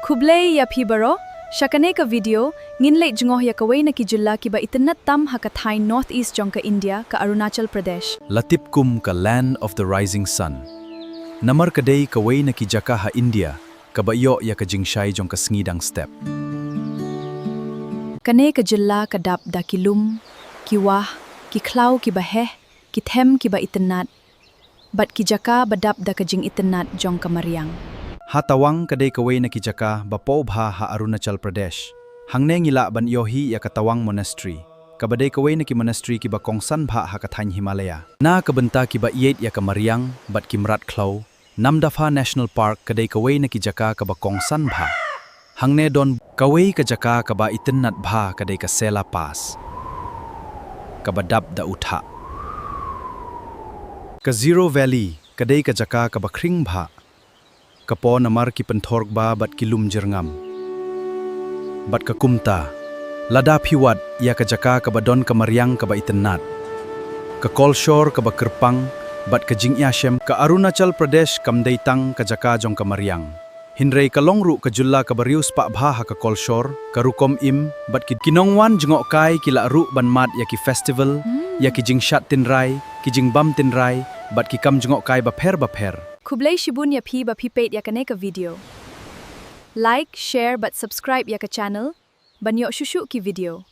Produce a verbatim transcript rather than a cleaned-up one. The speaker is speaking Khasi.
Khublei ïa phi baroh, sha kane ka video, ngin leit jngoh ïa kawei na ki jylla kiba itynnad tam ha ka thaiñ North East jong ka India, ka Arunachal Pradesh. La tip kum ka Land of the Rising Sun. Namar ka dei kawei na ki jaka ha India, kaba ïoh ïa ka jingshai jong ka sngi dang step. Kane ka jylla ka dap da ki lum, ki wah, ki khlaw kiba heh, ki them kiba itynnad, bad ki jaka ba dap da ka jingitynnad jong ka mariang. Ha Tawang ka dei kawei na ki jaka ba paw bha ha Arunachal Pradesh. Hangne ngi lah ban ïohi ïa ka Tawang Monastery, kaba dei kawei na ki monastery kiba kongsan bha ha ka thaiñ Himalaya. Na ka bynta kiba ïeit ïa ka mariang bad ki mrad khlaw, Namdapha National Park ka dei kawei na ki jaka kaba kongsan bha. Hangne don kawei ka jaka kaba itynnad bha ka dei ka Sela Pass, kaba dap da u thah. Ka Zero Valley ka dei ka jaka kaba khring bha. Ka paw namar ki pynthor kba bad ki lum jyrngam. Bad ka kumta, lada phi wad ïa ka jaka kaba don ka mariang kaba itynnad, ka kolshor kaba kyrpang, bad ka jingïashem, ka Arunachal Pradesh kam dei tang ka jaka jong ka mariang, hynrei ka long ruh ka jylla kaba riewspah bha ha ka kolshor, ka rukom im, bad ki, ki nongwan jngohkai ki lah ruh ban mad ïa ki festival, ïa ki jingshad tynrai, ki jingbam tynrai, bad ki kam jngohkai bapher bapher. Khublei shibun ïa phi ba phi peit ïa kane ka video. Like, share bad subscribe ïa ka channel ban ïoh shuh shuh ki video.